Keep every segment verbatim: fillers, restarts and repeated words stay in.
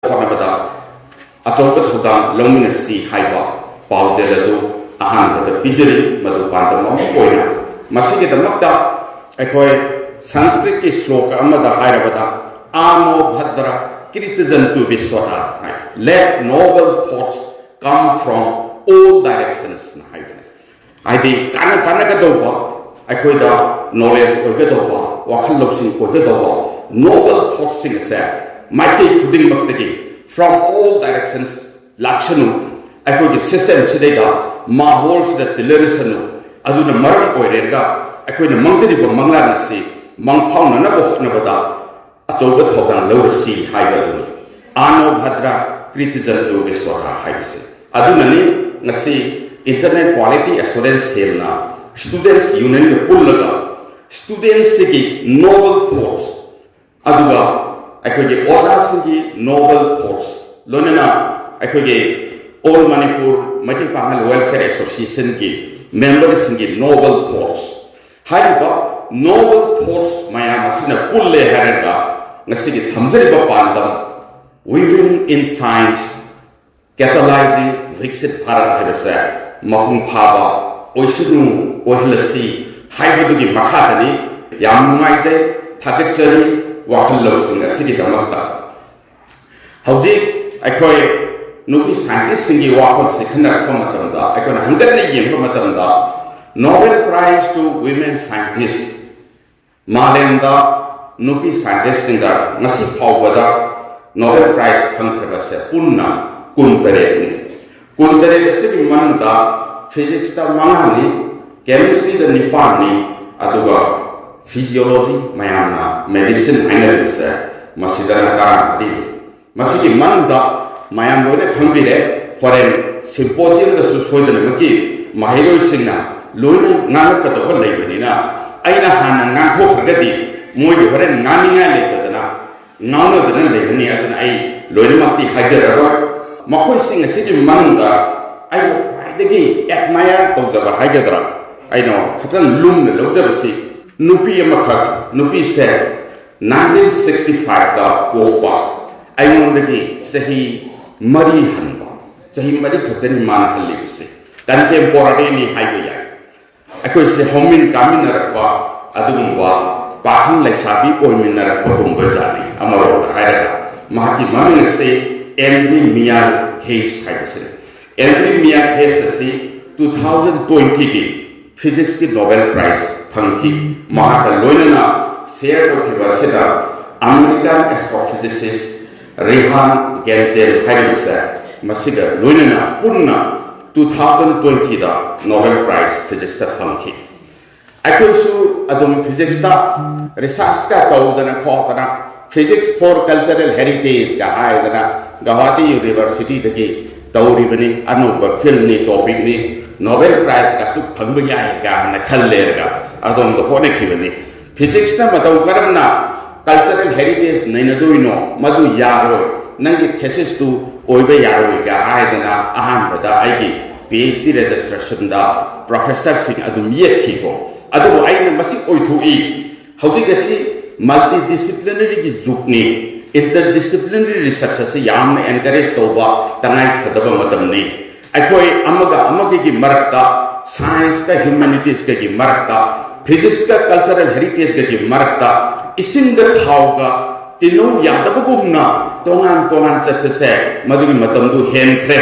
ꯍꯣꯠꯅꯕꯗ ꯑꯆꯧꯕ ꯊꯧꯗꯥꯡ ꯂꯧꯃꯤꯟꯅꯁꯤ ꯍꯥꯏꯕ ꯄꯥꯎꯖꯦꯜ ꯑꯗꯨ ꯑꯍꯥꯟꯕꯗ ꯄꯤꯖꯔꯤ꯫ ꯃꯗꯨ ꯄꯥꯟꯗꯝ ꯑꯃ ꯑꯣꯏꯅ ꯃꯁꯤꯒꯤꯗꯃꯛꯇ ꯑꯩꯈꯣꯏ ꯁꯪꯁꯀ꯭ꯔꯤꯠꯀꯤ ꯁ꯭ꯂꯣꯀ ꯑꯃꯗ ꯍꯥꯏꯔꯕꯗ, "ꯑꯅꯣ ꯚꯗ꯭ꯔ ꯀ꯭ꯔꯤꯇꯖꯟꯇꯨ ꯕꯤꯁ꯭ꯋꯊ" ꯍꯥꯏ, "Let noble thoughts come from all directions" ꯍꯥꯏꯕꯅꯤ꯫ ꯍꯥꯏꯗꯤ ꯀꯥꯟꯅ ꯀꯥꯟꯅꯒꯗꯧꯕ, ꯑꯩꯈꯣꯏꯗ ꯅꯣꯂꯦꯖ ꯑꯣꯏꯒꯗꯧꯕ, ꯋꯥꯈꯜ ꯂꯧꯁꯤꯡ ꯑꯣꯏꯒꯗꯧꯕ ꯅꯣꯕꯜ ꯊꯣꯠꯁꯤꯡ ꯑꯁꯦ ꯃꯥꯏꯀꯩ ꯈꯨꯗꯤꯡꯃꯛꯇꯒꯤ, from all directions, ꯂꯥꯛꯁꯅꯨ꯫ ꯑꯩꯈꯣꯏꯒꯤ ꯁꯤꯁꯇꯦꯝꯁꯤꯗꯩꯗ, ꯃꯥꯍꯣꯜꯁꯤꯗ ꯇꯤꯜꯂꯔꯁꯅꯨ꯫ ꯑꯗꯨꯅ ꯃꯔꯝ ꯑꯣꯏꯔꯒ ꯑꯩꯈꯣꯏꯅ ꯃꯥꯡꯖꯔꯤꯕ ꯃꯪꯂꯥꯟ ꯑꯁꯤ ꯃꯪꯐꯥꯎꯅꯅꯕ ꯍꯣꯠꯅꯕꯗ ꯑꯆꯧꯕ ꯊꯧꯗꯥꯡ ꯂꯧꯔꯁꯤ ꯍꯥꯏꯕ ꯑꯗꯨꯅꯤ꯫ "ꯑꯅꯣ ꯚꯗ꯭ꯔ ꯀ꯭ꯔꯤꯇꯖꯟꯇꯨ ꯕꯤꯁ꯭ꯋꯊ" ꯍꯥꯏꯕꯁꯤ꯫ ꯑꯗꯨꯅꯅꯤ ꯉꯁꯤ ꯏꯟꯇꯔꯅꯦꯜ ꯀ꯭ꯋꯥꯂꯤꯇꯤ ꯑꯦꯁꯨꯔꯦꯟꯁ ꯁꯦꯜꯅ ꯁ꯭ꯇꯨꯗꯦꯟꯠꯁ ꯌꯨꯅꯤꯌꯟꯒ ꯄꯨꯜꯂꯒ ꯁ꯭ꯇꯨꯗꯦꯟꯠꯁꯤꯒꯤ ꯅꯣꯕꯜ ꯊꯣꯠꯁ, ꯑꯗꯨꯒ ꯑꯩꯈꯣꯏꯒꯤ ꯑꯣꯖꯥꯁꯤꯡꯒꯤ ꯅꯣꯕꯜ ꯊꯣꯠꯁ, ꯂꯣꯏꯅꯅ ꯑꯩꯈꯣꯏꯒꯤ ꯑꯣꯜ ꯃꯅꯤꯄꯨꯔ ꯃꯩꯇꯩ ꯄꯥꯉꯜ ꯋꯦꯜꯐꯤꯌꯔ ꯑꯦꯁꯣꯁꯤꯌꯦꯁꯟꯒꯤ ꯃꯦꯝꯕꯔꯁꯤꯡꯒꯤ ꯅꯣꯕꯜ ꯊꯣꯠꯁ, ꯍꯥꯏꯔꯤꯕ ꯅꯣꯕꯜ ꯊꯣꯠꯁ ꯃꯌꯥꯝ ꯑꯁꯤꯅ ꯄꯨꯜꯂꯦ ꯍꯥꯏꯔꯒ ꯉꯁꯤꯒꯤ ꯊꯝꯖꯔꯤꯕ ꯄꯥꯟꯗꯝ "Women in Science, Catalyzing Viksit Bharat" ꯍꯥꯏꯕꯁꯦ ꯃꯄꯨꯡ ꯐꯥꯕ ꯑꯣꯏꯁꯅꯨ, ꯑꯣꯏꯍꯜꯂꯁꯤ ꯍꯥꯏꯕꯗꯨꯒꯤ ꯃꯈꯥꯗꯅꯤ꯫ ꯌꯥꯝ ꯅꯨꯡꯉꯥꯏꯖꯩ, ꯊꯥꯒꯠꯆꯔꯤ ꯋꯥꯈꯜ ꯂꯧꯁꯤꯡ ꯑꯁꯤꯒꯤꯗꯃꯛꯇ꯫ ꯍꯧꯖꯤꯛ ꯑꯩꯈꯣꯏ ꯅꯨꯄꯤ ꯁꯥꯏꯟꯇꯤꯁꯁꯤꯡꯒꯤ ꯋꯥꯐꯝꯁꯤ ꯈꯟꯅꯔꯛꯄ ꯃꯇꯝꯗ, ꯑꯩꯈꯣꯏꯅ ꯍꯟꯒꯠꯅ ꯌꯦꯡꯕ ꯃꯇꯝꯗ, "Nobel Prize to Women Scientists" ꯃꯥꯂꯦꯝꯗ ꯅꯨꯄꯤ ꯁꯥꯏꯟꯇꯤꯁꯁꯤꯡꯗ ꯉꯁꯤ ꯐꯥꯎꯕꯗ ꯅꯣꯕꯦꯜ ꯄ꯭ꯔꯥꯏꯖ ꯐꯪꯈ꯭ꯔꯕꯁꯦ ꯄꯨꯟꯅ ꯀꯨꯟꯇꯔꯦꯠꯅꯤ꯫ ꯀꯨꯟꯇꯔꯦꯠ ꯑꯁꯤꯒꯤ ꯃꯅꯨꯡꯗ ꯐꯤꯖꯤꯛꯁꯇ ꯃꯉꯥꯅꯤ, ꯀꯦꯃꯤꯁꯇ꯭ꯔꯤꯗ ꯅꯤꯄꯥꯟꯅꯤ, ꯑꯗꯨꯒ ꯐꯤꯖꯤꯌꯣꯂꯣꯖꯤ, ꯃꯌꯥꯝꯅ ꯃꯦꯗꯤꯁꯤꯟ ꯍꯥꯏꯅꯔꯤꯕꯁꯦ, ꯃꯁꯤꯗꯅ ꯇꯔꯥꯃꯔꯤꯅꯤ꯫ ꯃꯁꯤꯒꯤ ꯃꯅꯨꯡꯗ ꯃꯌꯥꯝ ꯂꯣꯏꯅ ꯈꯪꯕꯤꯔꯦ, ꯍꯣꯔꯦꯟ ꯁꯤꯝꯄꯣꯖꯤꯌꯝꯗꯁꯨ ꯁꯣꯏꯗꯅꯃꯛꯀꯤ ꯃꯍꯩꯔꯣꯏꯁꯤꯡꯅ ꯂꯣꯏꯅ ꯉꯥꯡꯂꯛꯀꯗꯧꯕ ꯂꯩꯕꯅꯤꯅ, ꯑꯩꯅ ꯍꯥꯟꯅ ꯉꯥꯡꯊꯣꯛꯈ꯭ꯔꯒꯗꯤ ꯃꯣꯏꯒꯤ ꯍꯣꯔꯦꯟ ꯉꯥꯡꯅꯤꯡꯉꯥꯏ ꯂꯩꯇꯗꯅ ꯉꯥꯡꯅꯗꯨꯅ ꯂꯩꯔꯅꯤ꯫ ꯑꯗꯨꯅ ꯑꯩ ꯂꯣꯏꯅꯃꯛꯇꯤ ꯍꯥꯏꯖꯔꯔꯣꯏ꯫ ꯃꯈꯣꯏꯁꯤꯡ ꯑꯁꯤꯒꯤ ꯃꯅꯨꯡꯗ ꯑꯩꯅ ꯈ꯭ꯋꯥꯏꯗꯒꯤ ꯑꯦꯗꯃꯥꯌꯔ ꯇꯧꯖꯕ ꯍꯥꯏꯒꯗ꯭ꯔꯥ, ꯑꯩꯅ ꯈꯤꯇꯪ ꯂꯨꯝꯅ ꯂꯧꯖꯕꯁꯤ ꯅꯨꯄꯤ ꯑꯃꯈꯛ, ꯅꯨꯄꯤꯁꯦ ꯅꯥꯏꯟꯇꯤꯟ ꯁꯤꯛꯁꯇꯤ ꯐꯥꯏꯚꯇ ꯄꯣꯛꯄ, ꯑꯩꯉꯣꯟꯗꯒꯤ ꯆꯍꯤ ꯃꯔꯤ ꯍꯟꯕ, ꯆꯍꯤ ꯃꯔꯤ ꯈꯛꯇꯅꯤ ꯃꯥꯅ ꯍꯜꯂꯤꯕꯁꯦ꯫ Contemporaryꯅꯤ ꯍꯥꯏꯕ ꯌꯥꯏ꯫ ꯑꯩꯈꯣꯏꯁꯦ ꯍꯧꯃꯤꯟ ꯀꯥꯃꯤꯟꯅꯔꯛꯄ ꯑꯗꯨꯒꯨꯝꯕ ꯄꯥꯈꯪ ꯂꯩꯁꯥꯕꯤ ꯑꯣꯏꯃꯤꯟꯅꯔꯛꯄꯒꯨꯝꯕ ꯖꯥꯠꯅꯤ꯫ ꯑꯃꯔꯣꯝꯗ ꯍꯥꯏꯔꯒ ꯃꯍꯥꯛꯀꯤ ꯃꯃꯤꯡ ꯑꯁꯤ ꯑꯦꯟꯗ꯭ꯔꯤ ꯃꯤꯌꯥ ꯍꯦꯁ ꯍꯥꯏꯕꯁꯤꯅꯤ꯫ ꯑꯦꯟꯗ꯭ꯔꯤ ꯃꯤꯌꯥ ꯍꯦꯁ ꯑꯁꯤ two thousand twentyꯒꯤ physicsꯀꯤ Nobel Prize ꯐꯪꯈꯤ꯫ ꯃꯍꯥꯛꯀ ꯂꯣꯏꯅꯅ share ꯇꯧꯈꯤꯕ ꯑꯁꯤꯗ American astrophysicist ꯔꯤꯍꯥꯟ ꯒꯦꯟꯖꯦꯜ ꯍꯥꯏꯔꯤꯕꯁꯦ, ꯃꯁꯤꯒ ꯂꯣꯏꯅꯅ ꯄꯨꯟꯅ two thousand twentyꯗ Nobel Prize Physicsꯇ ꯐꯪꯈꯤ꯫ ꯑꯩꯈꯣꯏꯁꯨ ꯑꯗꯨꯝ physicsꯇ researchꯀ ꯇꯧꯗꯅ ꯈꯣꯠꯇꯅ, Physics for Cultural Heritageꯀ ꯍꯥꯏꯗꯅ ꯒꯧꯍꯥꯇꯤ Universityꯗꯒꯤ ꯇꯧꯔꯤꯕꯅꯤ꯫ ꯑꯅꯧꯕ fieldꯅꯤ, topicꯅꯤ, Nobel Prizeꯀꯁꯨ ꯐꯪꯕ ꯌꯥꯏ ꯀꯥꯏꯅ ꯈꯜꯂꯦꯔꯒ ꯑꯗꯣꯝꯗ ꯍꯣꯠꯅꯈꯤꯕꯅꯤ꯫ Physicsꯅ ꯃꯇꯧ ꯀꯔꯝꯅ cultural heritage ꯅꯩꯅꯗꯣꯏꯅꯣ? ꯃꯗꯨ ꯌꯥꯔꯣꯏ, ꯅꯪꯒꯤ thesisꯇꯨ ꯑꯣꯏꯕ ꯌꯥꯔꯣꯏꯒ ꯍꯥꯏꯗꯅ ꯑꯍꯥꯟꯕꯗ ꯑꯩꯒꯤ PhD registrationꯗ professorꯁꯤꯡ ꯑꯗꯨꯝ ꯌꯦꯠꯈꯤꯀꯣ꯫ ꯑꯗꯨꯕꯨ ꯑꯩꯅ ꯃꯁꯤ ꯑꯣꯏꯊꯣꯛꯏ꯫ ꯍꯧꯖꯤꯛ ꯑꯁꯤ multidisciplinaryꯒꯤ ꯖꯨꯒꯅꯤ꯫ Interdisciplinary research ꯑꯁꯤ ꯌꯥꯝꯅ encourage ꯇꯧꯕ ꯇꯉꯥꯏ ꯐꯗꯕ ꯃꯇꯝꯅꯤ꯫ ꯑꯩꯈꯣꯏ ꯑꯃꯒ ꯑꯃꯒꯒꯤ ꯃꯔꯛꯇ, scienceꯀ humanitiesꯀꯒꯤ ꯃꯔꯛꯇ, physicsꯀ cultural heritageꯀꯒꯤ ꯃꯔꯛꯇ ꯏꯁꯤꯡꯒ ꯊꯥꯎꯒ ꯇꯤꯟꯅꯧ ꯌꯥꯗꯕꯒꯨꯝꯅ ꯇꯣꯉꯥꯟ ꯇꯣꯉꯥꯟ ꯆꯠꯄꯁꯦ ꯃꯗꯨꯒꯤ ꯃꯇꯝꯗꯨ ꯍꯦꯟꯈ꯭ꯔꯦ꯫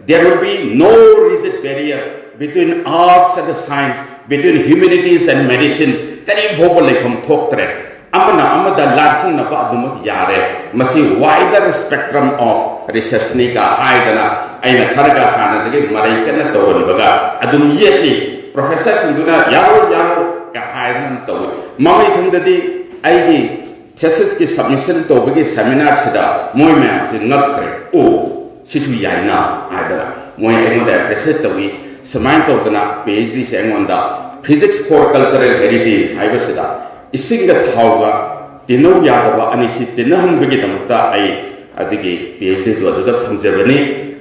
There will be no rigid barrier between arts and the science, between humanities and medicines. ꯀꯔꯤ ꯐꯥꯎꯕ ꯂꯩꯐꯝ ꯊꯣꯛꯇ꯭ꯔꯦ꯫ ꯑꯃꯅ ꯑꯃꯗ ꯂꯥꯟꯁꯤꯟꯅꯕ ꯑꯗꯨꯃꯛ ꯌꯥꯔꯦ꯫ ꯃꯁꯤ wider spectrum of researchꯅꯤꯒ ꯍꯥꯏꯗꯅ ꯑꯩꯅ ꯈꯔꯒ ꯍꯥꯟꯅꯗꯒꯤ ꯃꯔꯩ ꯀꯟꯅ ꯇꯧꯔꯝꯕꯒ ꯑꯗꯨꯝ ꯌꯦꯠꯂꯤ꯫ Professorꯁꯤꯡꯗꯨꯅ "ꯌꯥꯔꯣꯏ, ꯌꯥꯔꯣꯏ" ꯀ ꯍꯥꯏꯗꯅ ꯑꯗꯨꯝ ꯇꯧꯏ꯫ ꯃꯃꯩꯊꯪꯗꯗꯤ ꯑꯩꯒꯤ thesisꯀꯤ submission ꯇꯧꯕꯒꯤ seminarꯁꯤꯗ ꯃꯣꯏ ꯃꯌꯥꯝꯁꯦ ꯉꯛꯈ꯭ꯔꯦ꯫ "ꯑꯣ, ꯁꯤꯁꯨ ꯌꯥꯏꯅ" ꯍꯥꯏꯗꯅ ꯃꯣꯏ ꯑꯩꯉꯣꯟꯗ appreciate ꯇꯧꯏ꯫ ꯁꯨꯃꯥꯏꯅ ꯇꯧꯗꯅ PhDꯁꯦ ꯑꯩꯉꯣꯟꯗ Physics for Cultural Heritage ꯍꯥꯏꯕꯁꯤꯗ ꯏꯁꯤꯡꯒ ꯊꯥꯎꯒ ꯇꯤꯟꯅꯧ ꯌꯥꯗꯕ ꯑꯅꯤꯁꯤ ꯇꯤꯟꯅꯍꯟꯕꯒꯤꯗꯃꯛꯇ ꯑꯩ ꯑꯗꯨꯒꯤ PhDꯗꯨ ꯑꯗꯨꯗ ꯐꯪꯖꯕꯅꯤ꯫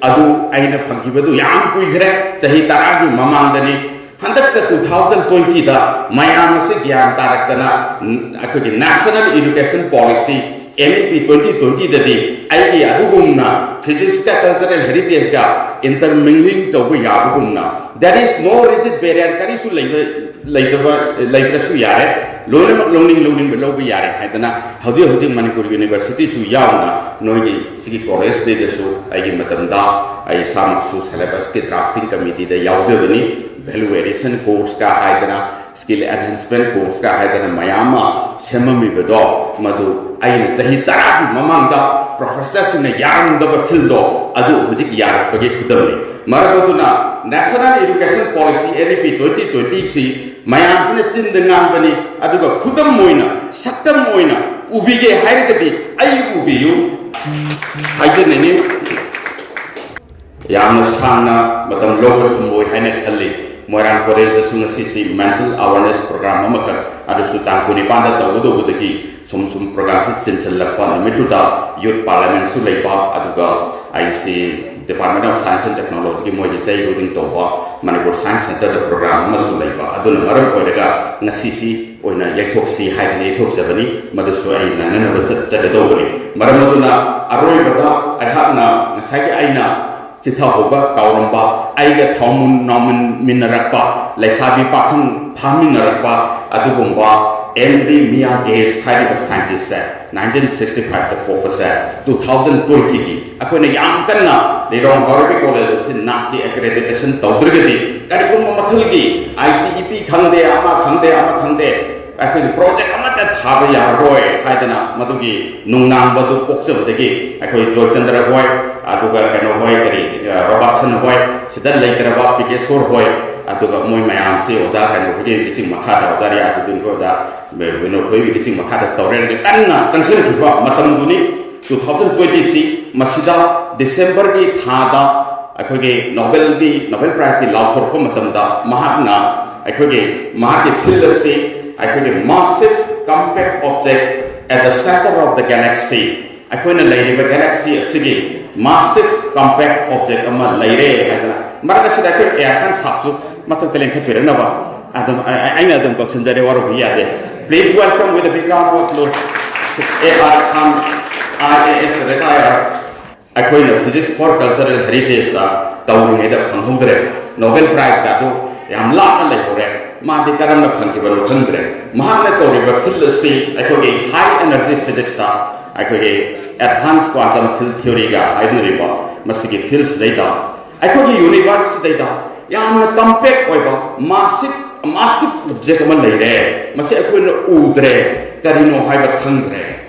ꯑꯗꯨ ꯑꯩꯅ ꯐꯪꯈꯤꯕꯗꯨ ꯌꯥꯝ ꯀꯨꯏꯈ꯭ꯔꯦ, ꯆꯍꯤ ꯇꯔꯥꯒꯤ ꯃꯃꯥꯡꯗꯅꯤ꯫ ꯍꯟꯗꯛꯇ two thousand twentyꯗ ꯃꯌꯥꯝ ꯑꯁꯤ ꯒ꯭ꯌꯥꯟ ꯇꯥꯔꯛꯇꯅ, ꯎꯝ, ꯑꯩꯈꯣꯏꯒꯤ National Education Policy N E P twenty ꯇ꯭ꯋꯦꯟꯇꯤꯗꯗꯤ ꯑꯩꯒꯤ ꯑꯗꯨꯒꯨꯝꯅ ꯐꯤꯖꯤꯛꯁꯀ ꯀꯜꯆꯔꯦꯜ ꯍꯦꯔꯤꯇꯦꯖꯀ ꯏꯟꯇꯔꯃꯤꯡꯂꯤꯡ ꯇꯧꯕ ꯌꯥꯕꯒꯨꯝꯅ, there is no rigid barrier, ꯀꯔꯤꯁꯨ ꯂꯩꯕ ꯂꯩꯇꯕ ꯂꯩꯇ꯭ꯔꯁꯨ ꯌꯥꯔꯦ, ꯂꯣꯏꯅꯃꯛ ꯂꯧꯅꯤꯡ ꯂꯧꯅꯤꯡꯕ ꯂꯧꯕ ꯌꯥꯔꯦ ꯍꯥꯏꯗꯅ ꯍꯧꯖꯤꯛ ꯍꯧꯖꯤꯛ ꯃꯅꯤꯄꯨꯔ ꯌꯨꯅꯤꯚꯔꯁꯤꯇꯤꯁꯨ ꯌꯥꯎꯅ ꯅꯣꯏꯒꯤ ꯁꯤꯒꯤ ꯀꯣꯂꯦꯖꯁꯤꯗꯁꯨ ꯑꯩꯒꯤ ꯃꯇꯝꯗ ꯑꯩ ꯏꯁꯥꯃꯛꯁꯨ ꯁꯦꯂꯦꯕꯁꯀꯤ ꯗ꯭ꯔꯥꯐꯇꯤꯡ ꯀꯃꯤꯇꯤꯗ ꯌꯥꯎꯖꯕꯅꯤ꯫ ꯚꯦꯂꯨ ꯑꯦꯗꯤꯁꯟ ꯀꯣꯔꯁꯀ ꯍꯥꯏꯗꯅ, ꯁ꯭ꯀꯤꯜ ꯑꯦꯟꯍꯦꯟꯁꯃꯦꯟ ꯀꯣꯔꯁꯀ ꯍꯥꯏꯗꯅ ꯃꯌꯥꯝ ꯑꯃ ꯁꯦꯝꯃꯝꯃꯤꯕꯗꯣ, ꯃꯗꯨ ꯑꯩꯅ ꯆꯍꯤ ꯇꯔꯥꯒꯤ ꯃꯃꯥꯡꯗ ꯄ꯭ꯔꯣꯐꯦꯁꯔꯁꯤꯡꯅ ꯌꯥꯔꯝꯗꯕ ꯐꯤꯜꯗꯣ ꯑꯗꯨ ꯍꯧꯖꯤꯛ ꯌꯥꯔꯛꯄꯒꯤ ꯈꯨꯗꯝꯅꯤ꯫ ꯃꯔꯝ ꯑꯗꯨꯅ National Education Policy, N E P twenty twenty ꯁꯤ ꯃꯌꯥꯝꯁꯤꯅ ꯆꯤꯟꯗ ꯉꯥꯡꯕꯅꯤ, ꯑꯗꯨꯒ ꯈꯨꯗꯝ ꯑꯣꯏꯅ, ꯁꯛꯇꯝ ꯑꯣꯏꯅ ꯎꯕꯤꯒꯦ ꯍꯥꯏꯔꯒꯗꯤ ꯑꯩ ꯎꯕꯤꯌꯨ ꯍꯥꯏꯖꯅꯤꯡꯉꯤ꯫ ꯌꯥꯝꯅ ꯁꯥꯡꯅ ꯃꯇꯝ ꯂꯧꯕ ꯆꯨꯝꯂꯣꯏ ꯍꯥꯏꯅ ꯈꯜꯂꯤ꯫ ꯃꯣꯏꯔꯥꯡ ꯀꯣꯂꯦꯖꯇꯁꯨ ꯉꯁꯤꯁꯤ ꯃꯦꯟꯇꯦꯜ ꯑꯋꯥꯔꯅꯦꯁ ꯄ꯭ꯔꯣꯒ꯭ꯔꯥꯝ ꯑꯃꯈꯛ, ꯑꯗꯨꯁꯨ ꯇꯥꯡ ꯀꯨꯟꯅꯤꯄꯥꯟꯗ ꯇꯧꯒꯗꯧꯕꯗꯒꯤ ꯁꯨꯝ ꯁꯨꯝ ꯄ꯭ꯔꯣꯒ꯭ꯔꯥꯝꯁꯤ ꯆꯤꯟꯁꯤꯜꯂꯛꯄ ꯅꯨꯃꯤꯠꯇꯨꯗ ꯌꯨꯠ ꯄꯥꯔꯂꯤꯌꯥꯃꯦꯟꯁꯨ ꯂꯩꯕ, ꯑꯗꯨꯒ ꯑꯩꯁꯤ Department of Science and Technologyꯒꯤ ꯃꯣꯏꯒꯤ ꯆꯍꯤ ꯈꯨꯗꯤꯡ ꯇꯧꯕ ꯃꯅꯤꯄꯨꯔ ꯁꯥꯏꯟꯁ ꯁꯦꯟꯇꯔꯗ ꯄ꯭ꯔꯣꯒ꯭ꯔꯥꯝ ꯑꯃꯁꯨ ꯂꯩꯕ, ꯑꯗꯨꯅ ꯃꯔꯝ ꯑꯣꯏꯔꯒ ꯉꯁꯤꯁꯤ ꯑꯣꯏꯅ ꯌꯩꯊꯣꯛꯁꯤ ꯍꯥꯏꯗꯅ ꯌꯩꯊꯣꯛꯆꯕꯅꯤ꯫ ꯃꯗꯨꯁꯨ ꯑꯩ ꯅꯪꯅꯅꯕ ꯆꯠꯆꯒꯗꯧꯕꯅꯤ꯫ ꯃꯔꯝ ꯑꯗꯨꯅ ꯑꯔꯣꯏꯕꯗ ꯑꯩꯍꯥꯛꯅ ꯉꯁꯥꯏꯒꯤ ꯑꯩꯅ ꯆꯤꯊꯍꯧꯕ ꯀꯥꯎꯔꯝꯕ, ꯑꯩꯒ ꯊꯥꯎꯃꯨꯟ ꯅꯥꯎꯃꯨꯟꯃꯤꯟꯅꯔꯛꯄ, ꯂꯩꯁꯥꯕꯤ ꯄꯥꯈꯪ ꯐꯥꯃꯤꯟꯅꯔꯛꯄ ꯑꯗꯨꯒꯨꯝꯕ ꯑꯦꯟꯗ꯭ꯔꯤ ꯃꯤꯌꯥ ꯒꯦꯁ ꯍꯥꯏꯔꯤꯕ ꯁꯥꯏꯟꯇꯤꯁꯁꯦ nineteen sixty fiveꯇ ꯄꯣꯛꯄꯁꯦ two thousand twentyꯒꯤ ꯑꯩꯈꯣꯏꯅ ꯌꯥꯝ ꯀꯟꯅ ꯂꯤꯂꯣꯡ ꯒꯚꯔꯅꯃꯦꯟꯠ ꯀꯣꯂꯦꯖ ꯑꯁꯤ ꯅꯥꯛꯀꯤ ꯑꯦꯀ꯭ꯔꯦꯗꯤꯇꯦꯁꯟ ꯇꯧꯗ꯭ꯔꯒꯗꯤ ꯀꯔꯤꯒꯨꯝꯕ ꯃꯈꯜꯒꯤ ꯑꯥꯏ ꯇꯤ ꯏ ꯄꯤ ꯈꯪꯗꯦ, ꯑꯃ ꯈꯪꯗꯦ, ꯑꯃ ꯈꯪꯗꯦ, ꯑꯩꯈꯣꯏꯒꯤ ꯄ꯭ꯔꯣꯖꯦꯛ ꯑꯃꯠꯇ ꯊꯥꯕ ꯌꯥꯔꯔꯣꯏ ꯍꯥꯏꯗꯅ ꯃꯗꯨꯒꯤ ꯅꯨꯡꯅꯥꯡꯕꯗꯨ ꯄꯣꯛꯆꯕꯗꯒꯤ ꯑꯩꯈꯣꯏ ꯖꯣꯏꯆꯟꯗ꯭ꯔ ꯍꯣꯏ, ꯑꯗꯨꯒ ꯀꯩꯅꯣ ꯍꯣꯏ, ꯀꯔꯤ, ꯔꯣꯕꯥꯔꯠꯁꯟ ꯍꯣꯏ, ꯁꯤꯗ ꯂꯩꯈ꯭ꯔꯕ ꯄꯤꯀꯦꯁꯣꯔ ꯍꯣꯏ, ꯑꯗꯨꯒ ꯃꯣꯏ ꯃꯌꯥꯝꯁꯤ ꯑꯣꯖꯥ ꯀꯩꯅꯣ ꯍꯣꯏꯒꯤ ꯂꯨꯆꯤꯡ ꯃꯈꯥꯗ, ꯑꯣꯖꯥ ꯔꯤꯌꯥꯖꯨꯗꯤꯟ ꯍꯣꯏ, ꯑꯣꯖꯥ ꯕꯤꯅꯣꯗ ꯍꯣꯏꯒꯤ ꯂꯨꯆꯤꯡ ꯃꯈꯥꯗ ꯇꯧꯔꯦ꯫ ꯑꯗꯨꯒ ꯀꯟꯅ ꯆꯪꯁꯤꯟꯈꯤꯕ ꯃꯇꯝꯗꯨꯅꯤ꯫ Two thousand twentyꯁꯤ ꯃꯁꯤꯗ ꯗꯤꯁꯦꯝꯕꯔꯒꯤ ꯊꯥꯗ ꯑꯩꯈꯣꯏꯒꯤ ꯅꯣꯕꯦꯜꯒꯤ, ꯅꯣꯕꯦꯜ ꯄ꯭ꯔꯥꯏꯖꯀꯤ ꯂꯥꯎꯊꯣꯔꯛꯄ ꯃꯇꯝꯗ ꯃꯍꯥꯛꯅ ꯑꯩꯈꯣꯏꯒꯤ ꯃꯍꯥꯛꯀꯤ ꯐꯤꯜ ꯑꯁꯤ ꯑꯩꯈꯣꯏꯒꯤ massive compact object at the center of the galaxy, ꯑꯩꯈꯣꯏꯅ ꯂꯩꯔꯤꯕ ꯒꯦꯂꯦꯛꯁꯤ ꯑꯁꯤꯒꯤ massive compact object ꯑꯃ ꯂꯩꯔꯦ ꯍꯥꯏꯗꯅ꯫ ꯃꯔꯛ ꯑꯁꯤꯗ ꯑꯩꯈꯣꯏ ꯑꯦꯌꯥꯔ ꯈꯥꯟ ꯁꯥꯕꯁꯨ ꯃꯊꯛꯇ ꯂꯦꯡꯈꯠꯄꯤꯔꯛꯅꯕ ꯑꯗꯨꯝ ꯑꯩ-, ꯑꯩꯅ ꯑꯗꯨꯝ ꯀꯧꯁꯤꯟꯖꯔꯦ, ꯋꯥꯔꯧꯕ ꯌꯥꯗꯦ꯫ Please welcome with a big round of applause. A R Khan, I A S retire, ꯑꯩꯈꯣꯏꯅ Physics for Cultural Heritageꯇ ꯇꯧꯔꯤꯉꯩꯗ ꯐꯪꯍꯧꯗ꯭ꯔꯦ꯫ ꯅꯣꯕꯦꯜ ꯄ꯭ꯔꯥꯏꯖꯀ ꯑꯗꯨ ꯌꯥꯝ ꯂꯥꯞꯅ ꯂꯩꯍꯧꯔꯦ꯫ ꯃꯥꯗꯤ ꯀꯔꯝꯅ ꯐꯪꯈꯤꯕꯅꯣ ꯈꯪꯗ꯭ꯔꯦ꯫ ꯃꯍꯥꯛꯅ ꯇꯧꯔꯤꯕ field ꯑꯁꯤ ꯑꯩꯈꯣꯏꯒꯤ high energy physicsꯇ, ꯑꯩꯈꯣꯏꯒꯤ advanced quantum field theoryꯒ ꯍꯥꯏꯅꯔꯤꯕ ꯃꯁꯤꯒꯤ fieldsꯤꯗꯩꯗ, ꯑꯩꯈꯣꯏꯒꯤ universeꯁꯤꯗꯩꯗ ꯌꯥꯝꯅ compact ꯑꯣꯏꯕ massive, massive object ꯑꯃ ꯂꯩꯔꯦ꯫ ꯃꯁꯤ ꯑꯩꯈꯣꯏꯅ ꯎꯗ꯭ꯔꯦ, ꯀꯔꯤꯅꯣ ꯍꯥꯏꯕ ꯈꯪꯗ꯭ꯔꯦ꯫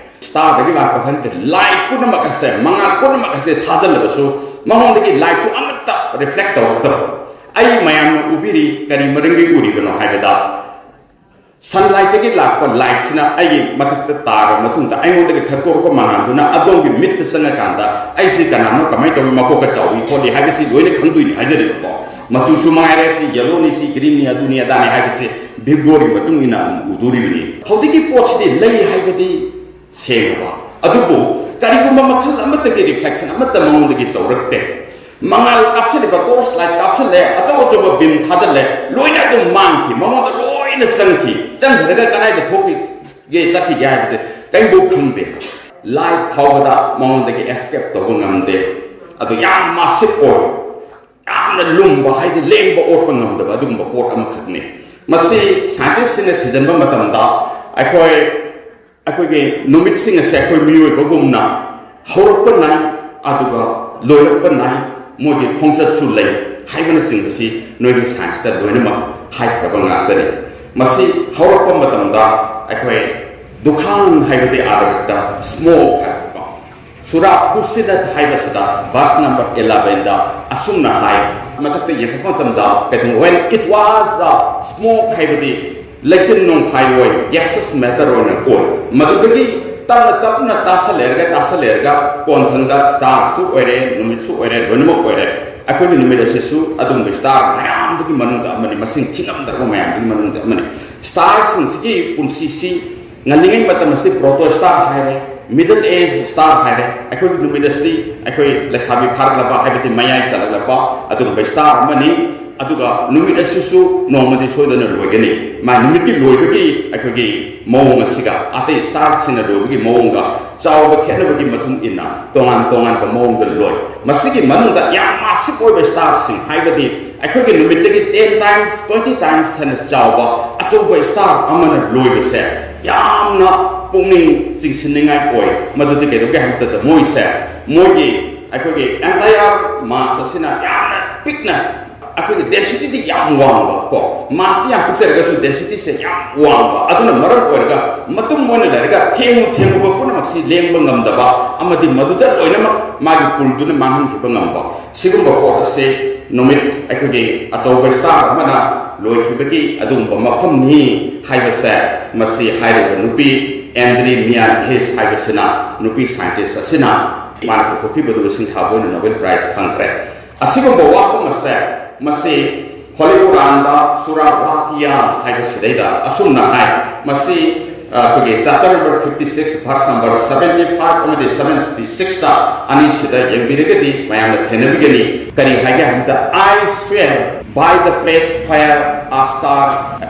Starꯗꯒꯤ ꯂꯥꯛꯄ ꯈꯪꯗꯦ, light ꯄꯨꯝꯅꯃꯛ ꯑꯁꯦ, ꯃꯉꯥꯜ ꯄꯨꯝꯅꯃꯛ ꯑꯁꯦ ꯊꯥꯖꯤꯜꯂꯕꯁꯨ ꯃꯉꯣꯟꯗꯒꯤ lightꯁꯨ ꯑꯃꯠꯇ reflect ꯇꯧꯔꯛꯇꯕ꯫ ꯑꯩ ꯃꯌꯥꯝꯅ ꯎꯕꯤꯔꯤ, ꯀꯔꯤ ꯃꯔꯝꯒꯤ ꯎꯔꯤꯕꯅꯣ ꯍꯥꯏꯕꯗ, sunlightꯇꯒꯤ ꯂꯥꯛꯄ lightꯁꯤꯅ ꯑꯩꯒꯤ ꯃꯊꯛꯇ ꯇꯥꯔꯕ ꯃꯇꯨꯡꯗ ꯑꯩꯉꯣꯟꯗꯒꯤ ꯊꯛꯇꯣꯔꯛꯄ ꯃꯉꯥꯜꯗꯨꯅ ꯑꯗꯣꯝꯒꯤ ꯃꯤꯠꯇ ꯆꯪꯉꯀꯥꯟꯗ ꯑꯩꯁꯤ ꯀꯅꯥꯅꯣ, ꯀꯃꯥꯏꯅ ꯇꯧꯏ, ꯃꯀꯣꯛꯀ ꯆꯥꯎꯏ ꯈꯣꯠꯂꯤ ꯍꯥꯏꯕꯁꯤ ꯂꯣꯏꯅ ꯈꯪꯗꯣꯏꯅꯤ ꯍꯥꯏꯖꯔꯤꯕꯀꯣ꯫ ꯃꯆꯨꯁꯨ ꯃꯉꯥꯏꯔꯦ, ꯁꯤ yellowꯅꯤ, ꯁꯤ greenꯅꯤ, ꯑꯗꯨꯅꯤ ꯑꯗꯥꯅꯤ ꯍꯥꯏꯕꯁꯤ Big Oꯒꯤ ꯃꯇꯨꯡ ꯏꯟꯅ ꯑꯗꯨꯝ ꯎꯗꯣꯔꯤꯕꯅꯤ꯫ ꯍꯧꯖꯤꯛꯀꯤ ꯄꯣꯠꯁꯤꯗꯤ ꯂꯩ ꯍꯥꯏꯕꯗꯤ ꯁꯦꯡꯉꯕ, ꯑꯗꯨꯕꯨ ꯀꯔꯤꯒꯨꯝꯕ ꯃꯈꯜ ꯑꯃꯠꯇꯒꯤ reflection ꯑꯃꯠꯇ ꯃꯉꯣꯟꯗꯒꯤ ꯇꯧꯔꯛꯇꯦ꯫ ꯃꯉꯥꯜ ꯀꯥꯞꯁꯤꯜꯂꯤꯕ, torch light ꯀꯥꯞꯁꯤꯜꯂꯦ, ꯑꯆꯧ ꯑꯆꯧꯕ beam ꯊꯥꯖꯤꯜꯂꯦ, ꯂꯣꯏꯅ ꯑꯗꯨꯝ ꯃꯥꯡꯈꯤ, ꯃꯉꯣꯟꯗ ꯂꯣꯏꯅ ꯆꯪꯈꯤ꯫ ꯆꯪꯈ꯭ꯔꯒ ꯀꯗꯥꯏꯗ ꯊꯣꯛꯈꯤꯒꯦ, ꯆꯠꯈꯤꯒꯦ ꯍꯥꯏꯕꯁꯦ ꯀꯔꯤꯝꯐꯥꯎ ꯈꯪꯗꯦ꯫ Light ꯐꯥꯎꯕꯗ ꯃꯉꯣꯟꯗꯒꯤ escape ꯇꯧꯕ ꯉꯝꯗꯦ꯫ ꯑꯗꯨ ꯌꯥꯝ massive ꯑꯣꯏ, ꯌꯥꯝꯅ ꯂꯨꯝꯕ, ꯍꯥꯏꯗꯤ ꯂꯦꯡꯕ ꯑꯣꯠꯄ ꯉꯝꯗꯕ ꯑꯗꯨꯒꯨꯝꯕ ꯄꯣꯠ ꯑꯃꯈꯛꯅꯤ꯫ ꯃꯁꯤ scientistꯁꯤꯡꯅ ꯊꯤꯖꯤꯟꯕ ꯃꯇꯝꯗ ꯑꯩꯈꯣꯏ, ꯑꯩꯈꯣꯏꯒꯤ ꯅꯨꯃꯤꯠꯁꯤꯡ ꯑꯁꯦ ꯑꯩꯈꯣꯏ ꯃꯤꯑꯣꯏꯕꯒꯨꯝꯅ ꯍꯧꯔꯛꯄ ꯅꯥꯏ, ꯑꯗꯨꯒ ꯂꯣꯏꯔꯛꯄ ꯅꯥꯏ, ꯃꯣꯏꯒꯤ ꯈꯣꯡꯆꯠꯁꯨ ꯂꯩ ꯍꯥꯏꯕꯅꯆꯤꯡꯕꯁꯤ ꯅꯣꯏꯒꯤ scienceꯇ ꯂꯣꯏꯅꯃꯛ ꯍꯥꯏꯈ꯭ꯔꯕ ꯉꯥꯛꯇꯅꯤ꯫ ꯃꯁꯤ ꯍꯧꯔꯛꯄ ꯃꯇꯝꯗ ꯑꯩꯈꯣꯏ ꯗꯨꯈꯥꯟ ꯍꯥꯏꯕꯗꯤ Arabicꯇ smoke ꯍꯥꯏꯕꯀꯣ, ꯁꯨꯔꯥ ꯐꯨꯁꯤꯂꯠ ꯍꯥꯏꯕꯁꯤꯗ verse number elevenꯗ ꯑꯁꯨꯝꯅ ꯍꯥꯏ, ꯃꯊꯛꯇ ꯌꯦꯡꯈꯠꯄ ꯃꯇꯝꯗ ꯀꯩꯗꯧ, when it was a smoke ꯍꯥꯏꯕꯗꯤ ꯂꯩꯆꯤꯟ ꯅꯣꯡꯐꯥꯏ ꯑꯣꯏ, gaseous matter ꯑꯣꯏꯅ ꯑꯣꯏ꯫ ꯃꯗꯨꯗꯒꯤ ꯇꯞꯅ ꯇꯞꯅ ꯇꯥꯁꯜꯂꯦꯔꯒ ꯇꯥꯁꯜꯂꯦꯔꯒ ꯀꯣꯟꯊꯪꯗ starꯁꯨ ꯑꯣꯏꯔꯦ, ꯅꯨꯃꯤꯠꯁꯨ ꯑꯣꯏꯔꯦ, ꯂꯣꯏꯅꯃꯛ ꯑꯣꯏꯔꯦ꯫ ꯑꯩꯈꯣꯏꯒꯤ ꯅꯨꯃꯤꯠ ꯑꯁꯤꯁꯨ ꯑꯗꯨꯒꯨꯝꯕ star ꯃꯌꯥꯝꯗꯨꯒꯤ ꯃꯅꯨꯡꯗ ꯑꯃꯅꯤ, ꯃꯁꯤꯡ ꯊꯤꯉꯝꯗ꯭ꯔꯕ ꯃꯌꯥꯝꯗꯨꯒꯤ ꯃꯅꯨꯡꯗ ꯑꯃꯅꯤ꯫ Starꯁꯤꯡꯁꯤꯒꯤ ꯄꯨꯟꯁꯤꯁꯤ ꯉꯜꯂꯤꯉꯩ ꯃꯇꯝ ꯑꯁꯤ protostar ꯍꯥꯏꯔꯦ, middle age star ꯍꯥꯏꯔꯦ, ꯑꯩꯈꯣꯏꯒꯤ ꯅꯨꯃꯤꯠ ꯑꯁꯤ ꯑꯩꯈꯣꯏ ꯂꯩꯁꯥꯕꯤ ꯐꯥꯔꯛꯂꯕ ꯍꯥꯏꯕꯗꯤ ꯃꯌꯥꯏ ꯆꯜꯂꯛꯂꯕ ꯑꯗꯨꯒꯨꯝꯕ star ꯑꯃꯅꯤ꯫ ꯑꯗꯨꯒ ꯅꯨꯃꯤꯠ ꯑꯁꯤꯁꯨ ꯅꯣꯡꯃꯗꯤ ꯁꯣꯏꯗꯅ ꯂꯣꯏꯒꯅꯤ꯫ ꯃꯥꯏ ꯅꯨꯃꯤꯠꯀꯤ ꯂꯣꯏꯕꯒꯤ ꯑꯩꯈꯣꯏꯒꯤ ꯃꯑꯣꯡ ꯑꯁꯤꯒ ꯑꯇꯩ ꯁ꯭ꯇꯥꯔꯁꯤꯡꯅ ꯂꯣꯏꯕꯒꯤ ꯃꯑꯣꯡꯒ ꯆꯥꯎꯕ ꯈꯦꯠꯅꯕꯒꯤ ꯃꯇꯨꯡ ꯏꯟꯅ ꯇꯣꯉꯥꯟ ꯇꯣꯉꯥꯟꯕ ꯃꯑꯣꯡꯗ ꯂꯣꯏ꯫ ꯃꯁꯤꯒꯤ ꯃꯅꯨꯡꯗ ꯌꯥꯝ ꯃꯥꯁꯤꯞ ꯑꯣꯏꯕ ꯁ꯭ꯇꯥꯔꯁꯤꯡ, ꯍꯥꯏꯕꯗꯤ ꯑꯩꯈꯣꯏꯒꯤ ꯅꯨꯃꯤꯠꯇꯒꯤ ꯇꯦꯟ ꯇꯥꯏꯝꯁ, ꯇ꯭ꯋꯦꯟꯇꯤ ꯇꯥꯏꯝꯁ ꯍꯦꯟꯅ ꯆꯥꯎꯕ ꯑꯆꯧꯕ ꯁ꯭ꯇꯥꯔ ꯑꯃꯅ ꯂꯣꯏꯕꯁꯦ ꯌꯥꯝꯅ ꯄꯨꯛꯅꯤꯡ ꯆꯤꯡꯁꯤꯟꯅꯤꯡꯉꯥꯏ ꯑꯣꯏ꯫ ꯃꯗꯨꯗꯤ ꯀꯩꯗꯧꯒꯦ ꯍꯥꯏꯕ ꯃꯇꯝꯗ ꯃꯣꯏꯁꯦ, ꯃꯣꯏꯒꯤ ꯑꯩꯈꯣꯏꯒꯤ ꯑꯦꯟꯇꯥꯌꯔ ꯃꯥꯁ ꯑꯁꯤꯅ ꯌꯥꯝꯅ ꯄꯤꯛꯅ, ꯑꯩꯈꯣꯏꯒꯤ ꯗꯦꯟꯁꯤꯇꯤꯗꯤ ꯌꯥꯝ ꯋꯥꯡꯕ ꯀꯣ, ꯃꯥꯁꯇꯤ ꯌꯥꯝ ꯄꯤꯛꯆꯔꯒꯁꯨ ꯗꯦꯟꯁꯤꯇꯤꯁꯦ ꯌꯥꯝ ꯋꯥꯡꯕ꯫ ꯑꯗꯨꯅ ꯃꯔꯝ ꯑꯣꯏꯔꯒ ꯃꯇꯨꯡ ꯑꯣꯏꯅ ꯂꯩꯔꯒ ꯊꯦꯡꯉꯨ ꯊꯦꯡꯉꯨꯕ ꯄꯨꯝꯅꯃꯛꯁꯤ ꯂꯦꯡꯕ ꯉꯝꯗꯕ ꯑꯃꯗꯤ ꯃꯗꯨꯗ ꯂꯣꯏꯅꯃꯛ ꯃꯥꯒꯤ ꯄꯨꯜꯗꯨꯅ ꯃꯥꯡꯍꯟꯈꯤꯕ ꯉꯝꯕ, ꯁꯤꯒꯨꯝꯕ ꯄꯣꯠ ꯑꯁꯤ ꯅꯨꯃꯤꯠ ꯑꯩꯈꯣꯏꯒꯤ ꯑꯆꯧꯕ ꯁ꯭ꯇꯥꯔ ꯑꯃꯅ ꯂꯣꯏꯈꯤꯕꯒꯤ ꯑꯗꯨꯒꯨꯝꯕ ꯃꯐꯝꯅꯤ ꯍꯥꯏꯕꯁꯦ, ꯃꯁꯤ ꯍꯥꯏꯔꯤꯕ ꯅꯨꯄꯤ ꯑꯦꯟꯗ꯭ꯔꯤ ꯃꯤꯌꯥꯟ ꯍꯦꯁ ꯍꯥꯏꯕꯁꯤꯅ, ꯅꯨꯄꯤ ꯁꯥꯏꯟꯇꯤꯁ ꯑꯁꯤꯅ ꯃꯥꯅ ꯄꯨꯊꯣꯛꯈꯤꯕꯗꯨꯒ ꯁꯤꯡꯊꯥꯕ ꯑꯣꯏꯅ ꯅꯣꯕꯦꯜ ꯄ꯭ꯔꯥꯏꯖ ꯐꯪꯈ꯭ꯔꯦ꯫ ꯑꯁꯤꯒꯨꯝꯕ ꯋꯥꯐꯝ ꯑꯁꯦ ꯃꯁꯤ ꯍꯣꯂꯤ ꯀꯨꯔꯥꯟꯗ ꯁꯨꯔꯥ ꯋꯥꯀꯤꯌꯥ ꯍꯥꯏꯕꯁꯤꯗꯩꯗ ꯑꯁꯨꯝꯅ ꯍꯥꯏ꯫ ꯃꯁꯤ, ꯑ, ꯑꯩꯈꯣꯏꯒꯤ chapter number fifty six, verse number seventy five ꯑꯃꯗꯤ ꯁꯚꯦꯟꯇꯤ ꯁꯤꯛꯁꯇ ꯑꯅꯤꯁꯤꯗ ꯌꯦꯡꯕꯤꯔꯒꯗꯤ ꯃꯌꯥꯝꯅ ꯊꯦꯡꯅꯕꯤꯒꯅꯤ꯫ ꯀꯔꯤ ꯍꯥꯏꯒꯦ ꯍꯥꯏꯕꯗ, "I swear by the place where a star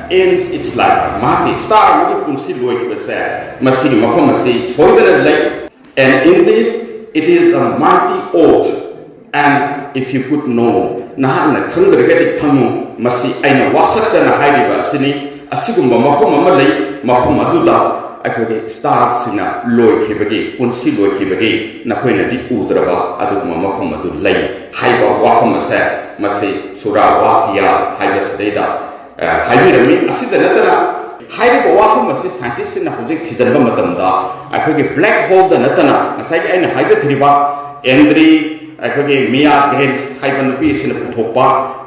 ends its life." ꯃꯍꯥꯛꯀꯤ ꯁ꯭ꯇꯥꯔ ꯑꯃꯒꯤ ꯄꯨꯟꯁꯤ ꯂꯣꯏꯈꯤꯕꯁꯦ ꯃꯁꯤꯒꯤ ꯃꯐꯝ ꯑꯁꯤ ꯁꯣꯏꯗꯅ ꯂꯩ꯫ "And indeed, it is a mighty oath, and if you could know," ꯅꯍꯥꯛꯅ ꯈꯪꯗ꯭ꯔꯒꯗꯤ ꯈꯪꯉꯨ, ꯃꯁꯤ ꯑꯩꯅ ꯋꯥꯁꯛꯇꯅ ꯍꯥꯏꯔꯤꯕ ꯑꯁꯤꯅꯤ꯫ ꯑꯁꯤꯒꯨꯝꯕ ꯃꯐꯝ ꯑꯃ ꯂꯩ, ꯃꯐꯝ ꯑꯗꯨꯗ ꯑꯩꯈꯣꯏꯒꯤ ꯁ꯭ꯇꯥꯔꯁꯤꯡꯅ ꯂꯣꯏꯈꯤꯕꯒꯤ, ꯄꯨꯟꯁꯤ ꯂꯣꯏꯈꯤꯕꯒꯤ ꯅꯈꯣꯏꯅꯗꯤ ꯎꯗ꯭ꯔꯕ ꯑꯗꯨꯒꯨꯝꯕ ꯃꯐꯝ ꯑꯗꯨ ꯂꯩ ꯍꯥꯏꯕ ꯋꯥꯐꯝ ꯑꯁꯦ ꯃꯁꯤ ꯁꯨꯔꯥ ꯋꯥꯀꯤꯌꯥ ꯍꯥꯏꯕꯁꯤꯗꯩꯗ ꯑ, ꯍꯥꯏꯕꯤꯔꯝꯃꯤ꯫ ꯑꯁꯤꯗ ꯅꯠꯇꯅ, ꯍꯥꯏꯔꯤꯕ ꯋꯥꯐꯝ ꯑꯁꯤ ꯁꯥꯏꯟꯇꯤꯁꯁꯤꯡꯅ ꯍꯧꯖꯤꯛ ꯊꯤꯖꯤꯟꯕ ꯃꯇꯝꯗ, ꯑꯩꯈꯣꯏꯒꯤ ꯕ꯭ꯂꯦꯛ ꯍꯣꯜꯗ ꯅꯠꯇꯅ, ꯉꯁꯥꯏꯒꯤ ꯑꯩꯅ ꯍꯥꯏꯖꯈ꯭ꯔꯤꯕ ꯑꯦꯟꯗ꯭ꯔꯤ, ꯑꯩꯈꯣꯏꯒꯤ ꯃꯤꯌꯥ ꯒꯦꯟꯁ ꯍꯥꯏꯕ ꯅꯨꯄꯤ ꯑꯁꯤꯅ ꯄꯨꯊꯣꯛꯄ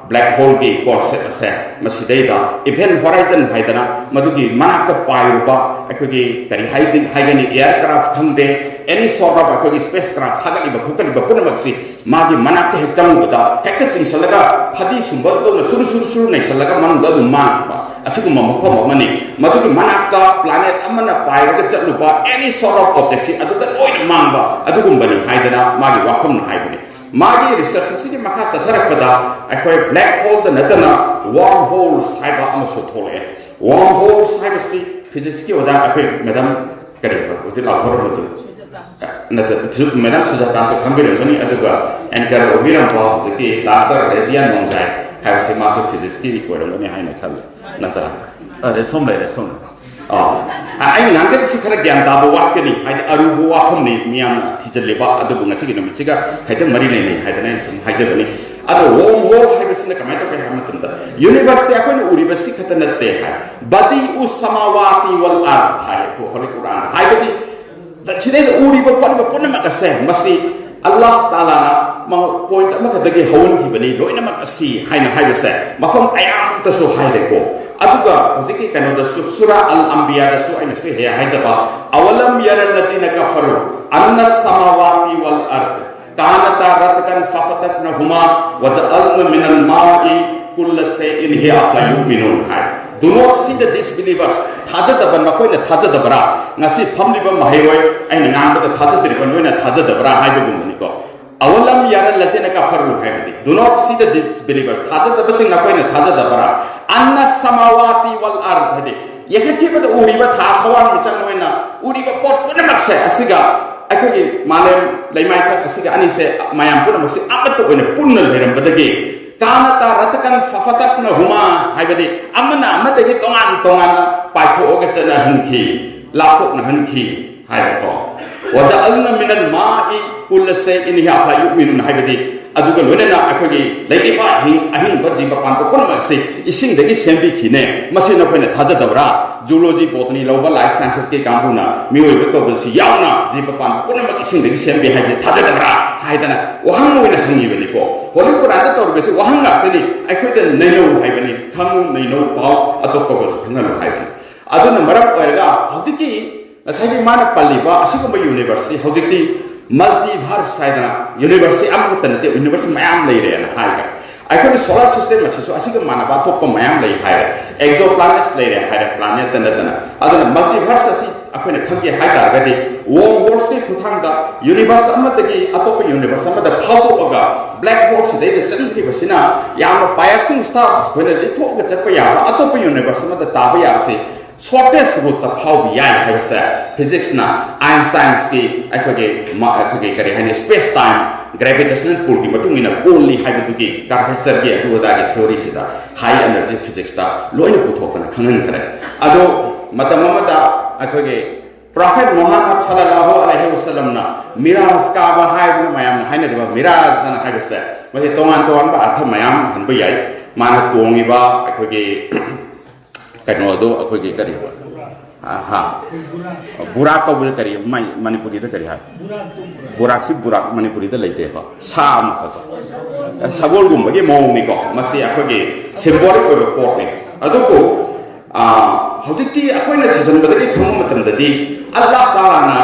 ꯕ꯭ꯂꯦꯛ ꯍꯣꯜꯒꯤ ꯀꯣꯟꯁꯦꯞ ꯑꯁꯦ, ꯃꯁꯤꯗꯩꯗ ꯏꯚꯦꯟ ꯍꯣꯔꯥꯏꯖꯟ ꯍꯥꯏꯗꯅ, ꯃꯗꯨꯒꯤ ꯃꯅꯥꯛꯇ ꯄꯥꯏꯔꯨꯕ ꯑꯩꯈꯣꯏꯒꯤ ꯀꯔꯤ ꯍꯥꯏꯗꯤ-, ꯍꯥꯏꯒꯅꯤ, ꯑꯦꯌꯔ ꯀ꯭ꯔꯥꯐ ꯈꯪꯗꯦ, ꯑꯦꯅꯤ ꯁꯣꯔꯠ ꯑꯣꯐ ꯑꯩꯈꯣꯏꯒꯤ ꯁ꯭ꯄꯦꯁ ꯀ꯭ꯔꯥꯐ ꯊꯥꯒꯠꯂꯤꯕ ꯈꯣꯠꯀꯠꯂꯤꯕ ꯄꯨꯝꯅꯃꯛꯁꯤ ꯃꯥꯒꯤ ꯃꯅꯥꯛꯇ ꯍꯦꯛ ꯆꯪꯉꯨꯕꯗ ꯍꯦꯛꯇ ꯆꯤꯡꯁꯤꯜꯂꯒ ꯐꯗꯤ ꯁꯨꯝꯕꯗꯧꯅ ꯁꯨꯔꯨ ꯁꯨꯔꯨ ꯁꯨꯔꯨ ꯅꯩꯁꯜꯂꯒ ꯃꯅꯨꯡꯗ ꯑꯗꯨꯝ ꯃꯥꯡꯈꯤꯕ ꯑꯁꯤꯒꯨꯝꯕ ꯃꯐꯝ ꯑꯃꯅꯤ꯫ ꯃꯗꯨꯒꯤ ꯃꯅꯥꯛꯇ ꯄ꯭ꯂꯥꯅꯦꯠ ꯑꯃꯅ ꯄꯥꯏꯔꯒ ꯆꯠꯂꯨꯕ ꯑꯦꯅꯤ ꯁꯣꯔꯠ ꯑꯣꯐ ꯑꯣꯕꯖꯦꯛꯁꯤ ꯑꯗꯨꯗ ꯂꯣꯏꯅ ꯃꯥꯡꯕ ꯑꯗꯨꯒꯨꯝꯕꯅꯤ ꯍꯥꯏꯗꯅ ꯃꯥꯒꯤ ꯋꯥꯐꯝꯅ ꯍꯥꯏꯕꯅꯤ꯫ ꯃꯥꯒꯤ ꯔꯤꯁꯔꯆ ꯑꯁꯤꯒꯤ ꯃꯈꯥ ꯆꯠꯊꯔꯛꯄꯗ ꯑꯩꯈꯣꯏ ꯕ꯭ꯂꯦꯛ ꯍꯣꯜꯗ ꯅꯠꯇꯅ ꯋꯥꯔꯝ ꯍꯣꯜꯁ ꯍꯥꯏꯕ ꯑꯃꯁꯨ ꯊꯣꯛꯂꯛꯑꯦ꯫ ꯋꯥꯔꯝ ꯍꯣꯜꯁ ꯍꯥꯏꯕꯁꯤ ꯐꯤꯖꯤꯛꯁꯀꯤ ꯑꯣꯖꯥ ꯑꯩꯈꯣꯏ ꯃꯦꯗꯥꯝ ꯀꯔꯤ ꯍꯧꯖꯤꯛ ꯂꯥꯎꯊꯣꯔꯝꯕꯗꯨ ꯅꯠꯇꯦ, ꯃꯦꯗꯥꯝ ꯁꯨꯖꯥꯇꯥꯁꯨ ꯈꯪꯕꯤꯔꯝꯒꯅꯤ, ꯑꯗꯨꯒ ꯑꯦꯡꯀꯔ ꯑꯣꯏꯕꯤꯔꯝꯕ ꯍꯧꯖꯤꯛꯀꯤ ꯗꯥꯛꯇꯔ ꯔꯦꯖꯤꯌꯥ ꯅꯣꯡꯖꯥꯏ ꯍꯥꯏꯕꯁꯤ ꯃꯥꯁꯨ ꯐꯤꯖꯤꯛꯁꯀꯤ ꯑꯣꯏꯔꯝꯒꯅꯤ ꯍꯥꯏꯅ ꯈꯜꯂꯤ꯫ ꯅꯠꯇ꯭ꯔꯥ? ꯑꯗꯩ ꯁꯣꯝ ꯂꯩꯔꯦ, ꯁꯣꯝ꯫ ꯑꯥ, ꯑꯩꯅ ꯉꯥꯡꯖꯔꯤꯁꯤ ꯈꯔ ꯒ꯭ꯌꯥꯟ ꯇꯥꯕ ꯋꯥꯠꯀꯅꯤ, ꯍꯥꯏꯗꯤ ꯑꯔꯨꯕ ꯋꯥꯐꯝꯅꯤ ꯃꯤꯌꯥꯝꯅ ꯊꯤꯖꯤꯜꯂꯤꯕ, ꯑꯗꯨꯕꯨ ꯉꯁꯤꯒꯤ ꯅꯨꯃꯤꯠꯁꯤꯒ ꯈꯤꯇꯪ ꯃꯔꯤ ꯂꯩꯅꯩ ꯍꯥꯏꯗꯅ ꯑꯩꯅ ꯁꯨꯝ ꯍꯥꯏꯖꯕꯅꯤ꯫ ꯑꯗꯣ ꯋꯥꯔꯝ ꯍꯣꯜ ꯍꯥꯏꯕꯁꯤꯅ ꯀꯃꯥꯏꯅ ꯇꯧꯒꯦ ꯍꯥꯏꯕ ꯃꯇꯝꯗ, ꯌꯨꯅꯤꯚꯔꯁꯁꯦ ꯑꯩꯈꯣꯏꯅ ꯎꯔꯤꯕꯁꯤ ꯈꯛꯇ ꯅꯠꯇꯦ ꯍꯥꯏ꯫ ꯕꯗꯤꯎ ꯁꯃꯥꯋꯥꯇꯤ ꯋꯜ ꯑꯔꯗ ꯍꯥꯏ ꯍꯣꯂꯤ ꯀꯨꯔꯥꯟꯗ꯫ ꯍꯥꯏꯕꯗꯤ ꯁꯤꯗꯩꯗ ꯎꯔꯤꯕ ꯈꯣꯠꯂꯤꯕ ꯄꯨꯝꯅꯃꯛ ꯑꯁꯦ ꯃꯁꯤ ꯑꯜꯂꯥꯍ ꯇꯥꯂꯥꯅ ꯄꯣꯏꯟꯠ ꯑꯃꯈꯛꯇꯒꯤ ꯍꯧꯍꯟꯈꯤꯕꯅꯤ ꯂꯣꯏꯅꯃꯛ ꯑꯁꯤ ꯍꯥꯏꯅ ꯍꯥꯏꯕꯁꯦ ꯃꯐꯝ ꯀꯌꯥꯃꯨꯛꯇꯁꯨ ꯍꯥꯏꯔꯦꯀꯣ꯫ ꯑꯗꯨꯒ ꯍꯧꯖꯤꯛꯀꯤ ꯀꯩꯅꯣꯗꯁꯨ, ꯁꯨꯔꯥ ꯑꯜ ꯑꯝꯕꯤꯌꯥꯗꯁꯨ ꯑꯩꯅꯁꯨ ꯍꯦꯛ ꯍꯥꯏꯖꯕ, "ꯑꯋꯂꯝ ꯌꯔ ꯂꯖꯤꯅ ꯀꯐꯔꯨ ꯑꯟꯅ ꯁꯃꯥꯋꯥꯇꯤ ꯋꯜ ꯑꯔꯗ ꯀꯥꯅꯇꯥ ꯔꯠꯀꯟ ꯐꯐꯇꯛꯅꯍꯨꯃꯥ ꯋꯖꯑꯜꯅ ꯃꯤꯅꯜ ꯃꯥꯏ ꯀꯨꯜꯂ ꯁꯦꯏꯟ ꯍꯤ ꯑꯐꯂꯥ ꯌꯨꯃꯤꯅꯨꯟ" ꯍꯥꯏ꯫ "Do not see the disbelievers." ꯊꯥꯖꯗꯕ ꯅꯈꯣꯏꯅ ꯊꯥꯖꯗꯕ꯭ꯔꯥ? ꯉꯁꯤ ꯐꯝꯂꯤꯕ ꯃꯍꯩꯔꯣꯏ, ꯑꯩꯅ ꯉꯥꯡꯕꯗ ꯊꯥꯖꯗ꯭ꯔꯤꯕ ꯅꯣꯏꯅ ꯊꯥꯖꯗꯕ꯭ꯔꯥ ꯍꯥꯏꯕꯒꯨꯝꯕꯅꯤꯀꯣ꯫ "ꯑꯋꯂꯝ ꯌꯔ ꯂꯖꯤꯅ ꯀꯐꯔꯨ" ꯍꯥꯏꯕꯗꯤ, "Do not see the disbelievers." ꯊꯥꯖꯗꯕꯁꯤꯡ ꯅꯈꯣꯏꯅ ꯊꯥꯖꯗꯕ꯭ꯔꯥ? "ꯑꯟꯅ ꯁꯃꯥꯋꯥꯇꯤ ꯋꯜ ꯑꯔꯗ" ꯍꯥꯏꯗꯤ, ꯌꯦꯡꯈꯠꯈꯤꯕꯗ ꯎꯔꯤꯕ ꯊꯥ, ꯊꯋꯥꯟꯃꯤꯆꯥꯛ ꯑꯣꯏꯅ ꯎꯔꯤꯕ ꯄꯣꯠ ꯄꯨꯝꯅꯃꯛꯁꯦ ꯑꯁꯤꯒ ꯑꯩꯈꯣꯏꯒꯤ ꯃꯥꯂꯦꯝ ꯂꯩꯃꯥꯏꯊꯛ ꯑꯁꯤꯒ ꯑꯅꯤꯁꯦ ꯃꯌꯥꯝ ꯄꯨꯝꯅꯃꯛꯁꯦ ꯑꯃꯠꯇ ꯑꯣꯏꯅ ꯄꯨꯟꯅ ꯂꯩꯔꯝꯕꯗꯒꯤ, "ꯀꯥꯅꯇꯥ ꯔꯠꯀꯟ ꯐꯐꯇꯛꯅꯍꯨꯃꯥ" ꯍꯥꯏꯕꯗꯤ ꯑꯃꯅ ꯑꯃꯗꯒꯤ ꯇꯣꯉꯥꯟ ꯇꯣꯉꯥꯟꯅ ꯄꯥꯏꯊꯣꯛꯑꯒ ꯆꯠꯅꯍꯟꯈꯤ, ꯂꯥꯞꯊꯣꯛꯅꯍꯟꯈꯤ ꯍꯥꯏꯕꯀꯣ꯫ "ꯋꯖꯑꯜꯅ ꯃꯤꯅꯜ ꯃꯥꯏ ꯀꯨꯜꯂ ꯁꯦꯏꯟ ꯍꯤ ꯑꯐꯂꯥ ꯌꯨꯃꯤꯅꯨꯟ" ꯍꯥꯏꯕꯗꯤ, ꯑꯗꯨꯒ ꯂꯣꯏꯅꯅ ꯑꯩꯈꯣꯏꯒꯤ ꯂꯩꯔꯤꯕ ꯑꯍꯤꯡ-, ꯑꯍꯤꯡꯕ ꯖꯤꯕ ꯄꯥꯟꯕ ꯄꯨꯝꯅꯃꯛ ꯑꯁꯤ ꯏꯁꯤꯡꯗꯒꯤ ꯁꯦꯝꯕꯤꯈꯤꯅꯦ, ꯃꯁꯤ ꯅꯈꯣꯏꯅ ꯊꯥꯖꯗꯕ꯭ꯔꯥ? ꯖꯨꯂꯣꯖꯤ, ꯕꯣꯇꯅꯤ ꯂꯧꯕ, ꯂꯥꯏꯐ ꯁꯥꯏꯟꯁꯦꯁꯀꯤ ꯀꯥꯡꯕꯨꯅ ꯃꯤꯑꯣꯏꯕ ꯇꯧꯕꯁꯤ ꯌꯥꯎꯅ ꯖꯤꯕ ꯄꯥꯟꯕ ꯄꯨꯝꯅꯃꯛ ꯏꯁꯤꯡꯗꯒꯤ ꯁꯦꯝꯕꯤ ꯍꯥꯏꯕꯁꯤ ꯊꯥꯖꯗꯕ꯭ꯔꯥ ꯍꯥꯏꯗꯅ ꯋꯥꯍꯪ ꯑꯣꯏꯅ ꯍꯪꯉꯤꯕꯅꯤꯀꯣ꯫ ꯍꯣꯂꯤ ꯀꯨꯔꯥꯟꯗ ꯇꯧꯔꯤꯕꯁꯤ ꯋꯥꯍꯪ ꯉꯥꯛꯇꯅꯤ, "ꯑꯩꯈꯣꯏꯗ ꯅꯩꯅꯧ" ꯍꯥꯏꯕꯅꯤ, "ꯈꯪꯉꯨ, ꯅꯩꯅꯧ, ꯄꯥꯎ, ꯑꯇꯣꯞꯄꯕꯨꯁꯨ ꯈꯪꯍꯜꯂꯨ" ꯍꯥꯏꯕꯅꯤ꯫ ꯑꯗꯨꯅ ꯃꯔꯝ ꯑꯣꯏꯔꯒ ꯍꯧꯖꯤꯛꯀꯤ ꯉꯁꯥꯏꯒꯤ ꯃꯥꯅ ꯄꯜꯂꯤꯕ ꯑꯁꯤꯒꯨꯝꯕ ꯌꯨꯅꯤꯚꯔꯁꯁꯤ ꯍꯧꯖꯤꯛꯇꯤ ꯃꯜꯇꯤꯚꯔꯁ ꯍꯥꯏꯗꯅ, ꯌꯨꯅꯤꯚꯔꯁꯁꯤ ꯑꯃꯈꯛꯇ ꯅꯠꯇꯦ, ꯌꯨꯅꯤꯚꯔꯁ ꯃꯌꯥꯝ ꯂꯩꯔꯦꯅ ꯍꯥꯏꯈ꯭ꯔꯦ꯫ ꯑꯩꯈꯣꯏꯒꯤ ꯁꯣꯂꯥꯔ ꯁꯤꯁꯇꯦꯝ ꯑꯁꯤꯁꯨ ꯑꯁꯤꯒ ꯃꯥꯟꯅꯕ ꯑꯇꯣꯞꯄ ꯃꯌꯥꯝ ꯂꯩ ꯍꯥꯏꯔꯦ, ꯑꯦꯛꯖꯣ ꯄ꯭ꯂꯥꯅꯦꯠꯁ ꯂꯩꯔꯦ ꯍꯥꯏꯔꯦ, ꯄ꯭ꯂꯥꯅꯦꯠꯇ ꯅꯠꯇꯅ꯫ ꯑꯗꯨꯅ ꯃꯜꯇꯤꯚꯔꯁ ꯑꯁꯤ ꯑꯩꯈꯣꯏꯅ ꯈꯪꯒꯦ ꯍꯥꯏ ꯇꯥꯔꯒꯗꯤ, ꯋꯥꯔꯝ ꯍꯣꯜꯁꯀꯤ ꯈꯨꯠꯊꯥꯡꯗ ꯌꯨꯅꯤꯚꯔꯁ ꯑꯃꯗꯒꯤ ꯑꯇꯣꯞꯄ ꯌꯨꯅꯤꯚꯔꯁ ꯑꯃꯗ ꯐꯥꯎꯗꯣꯛꯑꯒ ꯕ꯭ꯂꯦꯛ ꯍꯣꯜꯁꯤꯗꯩꯗ ꯆꯪꯈꯤꯕꯁꯤꯅ ꯌꯥꯝꯅ ꯄꯥꯏꯌꯔꯁꯤꯡ ꯁ꯭ꯇꯥꯔꯁ ꯑꯩꯈꯣꯏꯅ ꯂꯤꯊꯣꯛꯑꯒ ꯆꯠꯄ ꯌꯥꯕ ꯑꯇꯣꯞꯄ ꯌꯨꯅꯤꯚꯔꯁ ꯑꯃꯗ ꯇꯥꯕ ꯌꯥꯕꯁꯤ ꯁꯣꯔꯇꯦꯁ ꯔꯨꯠꯇ ꯐꯥꯎꯕ ꯌꯥꯏ ꯍꯥꯏꯕꯁꯦ ꯐꯤꯖꯤꯛꯁꯅ, ꯑꯥꯏꯟꯁꯇꯥꯏꯟꯁꯀꯤ ꯑꯩꯈꯣꯏꯒꯤ ꯃ-, ꯑꯩꯈꯣꯏꯒꯤ ꯀꯔꯤ ꯍꯥꯏꯅꯤ, ꯁ꯭ꯄꯦꯁ ꯇꯥꯏꯝ ꯒ꯭ꯔꯦꯚꯤꯇꯦꯁꯅꯦꯜ ꯄꯨꯜꯒꯤ ꯃꯇꯨꯡ ꯏꯟꯅ ꯄꯣꯜꯂꯤ ꯍꯥꯏꯕꯗꯨꯒꯤ ꯀꯥꯔꯚꯦꯆꯔꯒꯤ ꯑꯗꯨ ꯑꯗꯥꯒꯤ ꯊꯤꯑꯣꯔꯤꯁꯤꯗ ꯍꯥꯏ ꯑꯦꯅꯔꯖꯤ ꯐꯤꯖꯤꯛꯁꯇ ꯂꯣꯏꯅ ꯄꯨꯊꯣꯛꯇꯅ ꯈꯪꯍꯟꯈ꯭ꯔꯦ꯫ ꯑꯗꯣ ꯃꯇꯝ ꯑꯃꯗ ꯑꯩꯈꯣꯏꯒꯤ ꯄ꯭ꯔꯣꯐꯦꯠ ꯃꯣꯍꯝꯃꯗ ꯁꯜꯂꯜꯂꯥꯍꯨ ꯑꯂꯩꯍꯤ ꯋꯁꯜꯂꯝꯅ ꯃꯤꯔꯥꯖ ꯀꯥꯕ ꯍꯥꯏꯗꯅ ꯃꯌꯥꯝꯅ ꯍꯥꯏꯅꯔꯤꯕ ꯃꯤꯔꯥꯖ ꯑꯅ ꯍꯥꯏꯕꯁꯦ, ꯃꯁꯤ ꯇꯣꯉꯥꯟ ꯇꯣꯉꯥꯟꯕ ꯑꯔꯊ ꯃꯌꯥꯝ ꯍꯟꯕ ꯌꯥꯏ꯫ ꯃꯥꯅ ꯇꯣꯡꯉꯤꯕ ꯑꯩꯈꯣꯏꯒꯤ ꯀꯩꯅꯣꯗꯣ, ꯑꯩꯈꯣꯏꯒꯤ ꯀꯔꯤ, ꯑꯍꯥ, ꯕꯨꯔꯥꯛ ꯀꯧꯕꯗ ꯀꯔꯤ, ꯃꯅꯤꯄꯨꯔꯤꯗ ꯀꯔꯤ ꯍꯥꯏ? ꯕꯨꯔꯥꯛꯁꯤ ꯕꯨꯔꯥꯛ ꯃꯅꯤꯄꯨꯔꯤꯗ ꯂꯩꯇꯦꯀꯣ, ꯁꯥ ꯑꯃꯈꯛ, ꯁꯒꯣꯜꯒꯨꯝꯕꯒꯤ ꯃꯑꯣꯡꯅꯤꯀꯣ꯫ ꯃꯁꯤ ꯑꯩꯈꯣꯏꯒꯤ ꯁꯤꯝꯕꯣꯂꯤꯛ ꯑꯣꯏꯕ ꯄꯣꯠꯅꯤ꯫ ꯑꯗꯨꯕꯨ ꯍꯧꯖꯤꯛꯇꯤ ꯑꯩꯈꯣꯏꯅ ꯊꯤꯖꯤꯟꯕꯗꯒꯤ ꯈꯪꯕ ꯃꯇꯝꯗꯗꯤ, ꯑꯜꯂꯥꯍ ꯇꯥꯂꯥꯅ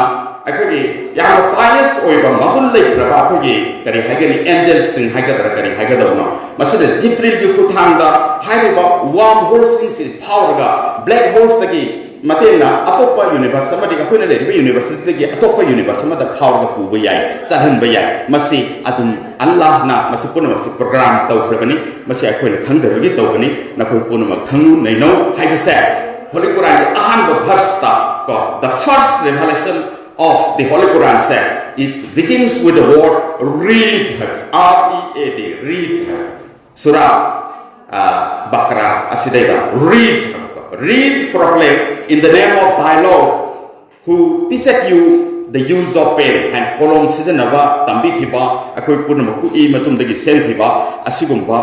ꯑꯩꯈꯣꯏꯒꯤ ꯌꯥꯝꯅ ꯄꯥꯏꯌꯁ ꯑꯣꯏꯕ, ꯃꯒꯨꯟ ꯂꯩꯈ꯭ꯔꯕ ꯑꯩꯈꯣꯏꯒꯤ, ꯀꯔꯤ ꯍꯥꯏꯒꯅꯤ, ꯑꯦꯟꯖꯦꯜꯁꯤꯡ ꯍꯥꯏꯒꯗ꯭ꯔꯥ, ꯀꯔꯤ ꯍꯥꯏꯒꯗꯕꯅꯣ, ꯃꯁꯤꯗ ꯖꯤꯕ꯭ꯔꯤꯜꯒꯤ ꯈꯨꯠꯊꯥꯡꯗ ꯍꯥꯏꯔꯤꯕ ꯋꯥꯔꯝ ꯍꯣꯜꯁꯤꯡꯁꯤ ꯐꯥꯎꯔꯒ, ꯕ꯭ꯂꯦꯛ ꯍꯣꯜꯁꯇꯒꯤ ꯃꯇꯦꯡꯅ ꯑꯇꯣꯞꯄ ꯌꯨꯅꯤꯚꯔꯁ ꯑꯃꯗꯒꯤ, ꯑꯩꯈꯣꯏꯅ ꯂꯩꯔꯤꯕ ꯌꯨꯅꯤꯚꯔꯁꯇꯒꯤ ꯑꯇꯣꯞꯄ ꯌꯨꯅꯤꯚꯔꯁ ꯑꯃꯗ ꯐꯥꯎꯔꯒ ꯄꯨꯕ ꯌꯥꯏ, ꯆꯠꯍꯟꯕ ꯌꯥꯏ꯫ ꯃꯁꯤ ꯑꯗꯨꯝ ꯑꯜꯂꯥꯍꯅ ꯃꯁꯤ ꯄꯨꯝꯅꯃꯛꯁꯤ ꯄ꯭ꯔꯣꯒ꯭ꯔꯥꯝ ꯇꯧꯈ꯭ꯔꯕꯅꯤ꯫ ꯃꯁꯤ ꯑꯩꯈꯣꯏꯅ ꯈꯪꯗꯕꯒꯤ ꯇꯧꯕꯅꯤ꯫ ꯅꯈꯣꯏ ꯄꯨꯝꯅꯃꯛ ꯈꯪꯉꯨ ꯅꯩꯅꯧ ꯍꯥꯏꯕꯁꯦ ꯍꯣꯂꯤ ꯀꯨꯔꯥꯟꯒꯤ ꯑꯍꯥꯟꯕ ꯚꯔꯁꯇ ꯀꯣ, the first revelation of the Holy Quran say, it begins with the word read ꯍꯥꯏꯕꯁꯦ, R E A D, read ꯍꯥꯏꯕ꯫ ꯁꯨꯔꯥ, ꯑ, ꯕꯀꯔꯥ ꯑꯁꯤꯗꯩꯗ, "Read, read, proclaim in the name of thy Lord, who teacheth you the use of pen" ꯍꯥꯏꯅ ꯀꯣꯂꯣꯝ ꯁꯤꯖꯤꯟꯅꯕ ꯇꯝꯕꯤꯈꯤꯕ, ꯑꯩꯈꯣꯏ ꯄꯨꯝꯅꯃꯛꯄꯨ E ꯃꯇꯨꯡꯗꯒꯤ ꯁꯦꯝꯈꯤꯕ ꯑꯁꯤꯒꯨꯝꯕ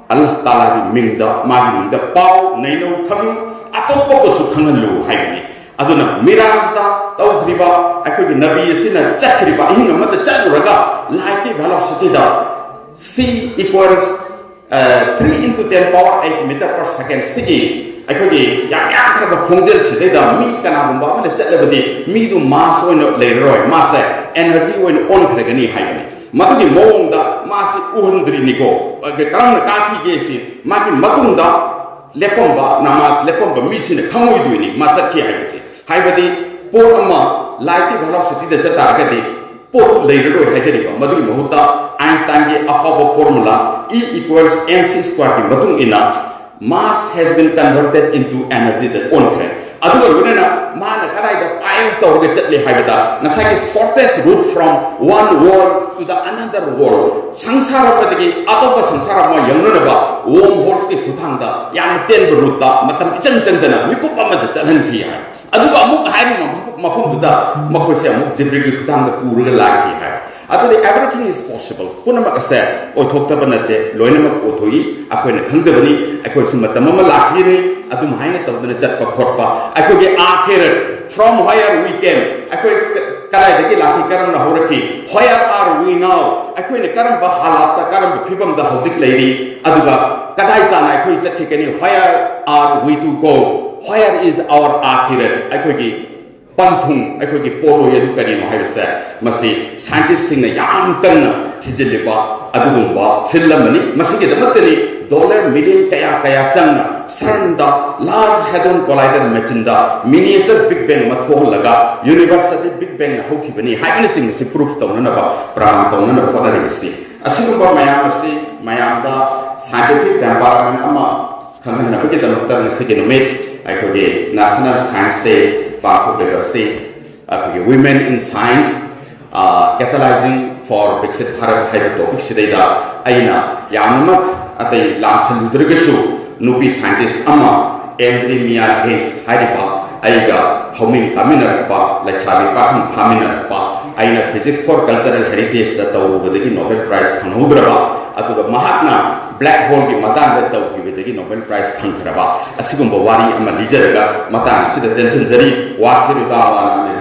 ꯑꯜꯂꯥꯍ ꯇꯥꯂꯥꯒꯤ ꯃꯤꯡꯗ, ꯃꯥꯒꯤ ꯃꯤꯡꯗ ꯄꯥꯎ, ꯅꯩꯅꯧ, ꯈꯪꯉꯨ, ꯑꯇꯣꯞꯄꯕꯨꯁꯨ ꯈꯪꯍꯜꯂꯨ ꯍꯥꯏꯕꯅꯤ꯫ ꯑꯗꯨꯅ ꯃꯤꯔꯥꯖꯇ ꯇꯧꯈ꯭ꯔꯤꯕ ꯑꯩꯈꯣꯏꯒꯤ ꯅꯕꯤ ꯑꯁꯤꯅ ꯆꯠꯈ꯭ꯔꯤꯕ ꯑꯍꯤꯡ ꯑꯃꯗ ꯆꯠꯂꯨꯔꯒ light ꯀꯤ velocity ꯗ C equals three into ten power eight meter per second ꯁꯤꯒꯤ ꯑꯩꯈꯣꯏꯒꯤ ꯌꯥꯝ ꯌꯥꯝꯈ꯭ꯔꯕ ꯈꯣꯡꯖꯦꯜꯁꯤꯗꯩꯗ ꯃꯤ ꯀꯅꯥꯒꯨꯝꯕ ꯑꯃꯅ ꯆꯠꯂꯕꯗꯤ ꯃꯤꯗꯨ ꯃꯥꯁ ꯑꯣꯏꯅ ꯂꯩꯔꯔꯣꯏ, ꯃꯥꯁꯦ ꯑꯦꯅꯔꯖꯤ ꯑꯣꯏꯅ ꯑꯣꯟꯈ꯭ꯔꯒꯅꯤ ꯍꯥꯏꯕꯅꯤ꯫ ꯃꯗꯨꯒꯤ ꯃꯑꯣꯡꯗ ꯃꯥꯁꯤ ꯎꯍꯟꯗ꯭ꯔꯤꯅꯤꯀꯣ꯫ ꯑꯗ ꯀꯔꯝꯅ ꯀꯥꯈꯤꯒꯦ ꯁꯤ ꯃꯥꯒꯤ ꯃꯇꯨꯡꯗ ꯂꯦꯞꯄꯝꯕ, ꯅꯃꯥꯖ ꯂꯦꯞꯄꯝꯕ ꯃꯤꯁꯤꯅ ꯈꯪꯉꯣꯏꯗꯣꯏꯅꯤ ꯃꯥ ꯆꯠꯈꯤ ꯍꯥꯏꯕꯁꯦ꯫ ꯍꯥꯏꯕꯗꯤ ꯄꯣꯠ ꯑꯃ ꯂꯥꯏꯠꯀꯤ ꯚꯦꯂꯣꯁꯤꯇꯤꯗ ꯆꯠ ꯇꯥꯔꯒꯗꯤ ꯄꯣꯠ ꯂꯩꯔꯔꯣꯏ ꯍꯥꯏꯖꯔꯤꯕ꯫ ꯃꯗꯨꯒꯤ ꯃꯍꯨꯠꯇ ꯑꯥꯏꯟꯁꯇꯥꯏꯟꯒꯤ ꯑꯐꯥꯎꯕ formula E equals mc square ꯒꯤ ꯃꯇꯨꯡ ꯏꯟꯅ mass has been converted into energy ꯗ ꯑꯣꯟꯈ꯭ꯔꯦ꯫ ꯑꯗꯨꯒ ꯂꯣꯏꯅꯅ ꯃꯥꯅ ꯀꯗꯥꯏꯗ ꯄꯥꯏꯟꯁ ꯇꯧꯔꯒ ꯆꯠꯂꯤ ꯍꯥꯏꯕꯗ, ꯉꯁꯥꯏꯒꯤ shortest route from one wall to the another wall, ꯁꯪꯁꯥꯔ ꯑꯃꯗꯒꯤ ꯑꯇꯣꯞꯄ ꯁꯪꯁꯥꯔ ꯑꯃ ꯌꯧꯅꯅꯕ ꯋꯣꯔꯝ ꯍꯣꯜꯁꯀꯤ ꯈꯨꯠꯊꯥꯡꯗ ꯌꯥꯝꯅ ꯇꯦꯟꯕ ꯔꯨꯠꯇ ꯃꯇꯝ ꯏꯆꯪ ꯆꯪꯗꯅ ꯃꯤꯀꯨꯞ ꯑꯃꯗ ꯆꯠꯍꯟꯈꯤ ꯍꯥꯏ꯫ ꯑꯗꯨꯒ ꯑꯃꯨꯛ ꯍꯥꯏꯔꯤꯕ ꯃꯐꯝ- ꯃꯐꯝꯗꯨꯗ ꯃꯈꯣꯏꯁꯦ ꯑꯃꯨꯛ ꯖꯤꯕ꯭ꯔꯤꯜꯒꯤ ꯈꯨꯠꯊꯥꯡꯗ ꯄꯨꯔꯒ ꯂꯥꯛꯈꯤ ꯍꯥꯏ꯫ ꯑꯗꯨꯗꯤ everything is possible, ꯄꯨꯝꯅꯃꯛ ꯑꯁꯦ ꯑꯣꯏꯊꯣꯛꯇꯕ ꯅꯠꯇꯦ, ꯂꯣꯏꯅꯃꯛ ꯑꯣꯏꯊꯣꯛꯏ꯫ ꯑꯩꯈꯣꯏꯅ ꯈꯪꯗꯕꯅꯤ, ꯑꯩꯈꯣꯏꯁꯨ ꯃꯇꯝ ꯑꯃ ꯂꯥꯛꯈꯤꯅꯤ ꯑꯗꯨꯝ ꯍꯥꯏꯅ ꯇꯧꯗꯅ ꯆꯠꯄ ꯈꯣꯠꯄ꯫ ꯑꯩꯈꯣꯏꯒꯤ ꯑꯥꯈꯤꯔꯠ, from where we came, ꯑꯩꯈꯣꯏ ꯀ- ꯀꯗꯥꯏꯗꯒꯤ ꯂꯥꯛꯈꯤ, ꯀꯔꯝꯅ ꯍꯧꯔꯛꯈꯤ, where are we now, ꯑꯩꯈꯣꯏꯅ ꯀꯔꯝꯕ ꯍꯥꯂꯥꯠꯇ, ꯀꯔꯝꯕ ꯐꯤꯕꯝꯗ ꯍꯧꯖꯤꯛ ꯂꯩꯔꯤ, ꯑꯗꯨꯒ ꯀꯗꯥꯏ ꯇꯥꯅ ꯑꯩꯈꯣꯏ ꯆꯠꯈꯤꯒꯅꯤ, where are we to go, where is our aakhirah, ꯑꯩꯈꯣꯏꯒꯤ ꯄꯟꯊꯨꯡ, ꯑꯩꯈꯣꯏꯒꯤ ꯄꯣꯠꯂꯣꯏ ꯑꯗꯨ ꯀꯔꯤꯅꯣ ꯍꯥꯏꯕꯁꯦ, ꯃꯁꯤ ꯁꯥꯏꯟꯇꯤꯁꯁꯤꯡꯅ ꯌꯥꯝ ꯀꯟꯅ ꯊꯤꯖꯤꯜꯂꯤꯕ ꯑꯗꯨꯒꯨꯝꯕ ꯐꯤꯜ ꯑꯃꯅꯤ꯫ ꯃꯁꯤꯒꯤꯗꯃꯛꯇꯅꯤ ꯗꯣꯂꯔ ꯃꯤꯂꯤꯌꯟ ꯀꯌꯥ ꯀꯌꯥ ꯆꯪꯅ ꯁꯔꯟꯗ ꯂꯥꯔꯖ ꯍꯦꯗ꯭ꯔꯣꯟ ꯀꯣꯂꯥꯏꯗꯔ ꯃꯦꯆꯤꯟꯗ ꯃꯤꯅꯤꯌꯦꯆꯔ ꯕꯤꯛ ꯕꯦꯡ ꯑꯃ ꯊꯣꯛꯍꯜꯂꯒ ꯌꯨꯅꯤꯚꯔꯁ ꯑꯁꯤ ꯕꯤꯛ ꯕꯦꯡꯅ ꯍꯧꯈꯤꯕꯅꯤ ꯍꯥꯏꯕꯅꯆꯤꯡꯕꯁꯤ ꯄ꯭ꯔꯨꯐ ꯇꯧꯅꯅꯕ, ꯄ꯭ꯔꯃꯥꯟ ꯇꯧꯅꯅꯕ ꯍꯣꯠꯅꯔꯤꯕꯁꯤ꯫ ꯑꯁꯤꯒꯨꯝꯕ ꯃꯌꯥꯝ ꯑꯁꯤ ꯃꯌꯥꯝꯗ ꯁꯥꯏꯟꯇꯤꯐꯤꯛ ꯇꯦꯝꯄꯔꯥꯃꯦꯟ ꯑꯃ ꯈꯪꯍꯟꯅꯕꯒꯤꯗꯃꯛꯇ ꯉꯁꯤꯒꯤ ꯅꯨꯃꯤꯠ ꯑꯩꯈꯣꯏꯒꯤ ꯅꯦꯁꯅꯦꯜ ꯁꯥꯏꯟꯁ ꯗꯦ ꯄꯥꯡꯊꯣꯛꯂꯤꯕ ꯑꯁꯤ ꯑꯩꯈꯣꯏꯒꯤ Women in Science, Catalyzing for Viksit Bharat ꯍꯥꯏꯕ ꯇꯣꯄꯤꯛꯁꯤꯗꯩꯗ ꯑꯩꯅ ꯌꯥꯝꯅꯃꯛ ꯑꯇꯩ ꯂꯥꯝꯁꯜꯂꯨꯗ꯭ꯔꯒꯁꯨ ꯅꯨꯄꯤ ꯁꯥꯏꯟꯇꯤꯁ ꯑꯃ ꯑꯦꯟꯗ꯭ꯔꯤ ꯃꯤꯌꯥ ꯒꯦꯁ ꯍꯥꯏꯔꯤꯕ ꯑꯩꯒ ꯍꯧꯃꯤꯟ ꯀꯥꯃꯤꯟꯅꯔꯛꯄ, ꯂꯩꯁꯥꯕꯤ ꯄꯥꯈꯪ ꯐꯥꯃꯤꯟꯅꯔꯛꯄ, ꯑꯩꯅ Physics for Cultural Heritage ꯗ ꯇꯧꯔꯨꯕꯗꯒꯤ ꯅꯣꯕꯦꯜ ꯄ꯭ꯔꯥꯏꯖ ꯐꯪꯍꯧꯗ꯭ꯔꯕ, ꯑꯗꯨꯒ ꯃꯍꯥꯛꯅ ꯕ꯭ꯂꯦꯛ ꯍꯣꯜꯒꯤ ꯃꯇꯥꯡꯗ ꯇꯧꯈꯤꯕꯗꯒꯤ ꯅꯣꯕꯦꯜ ꯄ꯭ꯔꯥꯏꯖ ꯐꯪꯈ꯭ꯔꯕ, ꯑꯁꯤꯒꯨꯝꯕ ꯋꯥꯔꯤ ꯑꯃ ꯂꯤꯖꯔꯒ ꯃꯇꯥꯡ ꯑꯁꯤꯗ ꯇꯦꯟꯁꯤꯟꯖꯔꯤ꯫ ꯋꯥꯈꯤꯔꯨꯗ ꯋꯥꯅ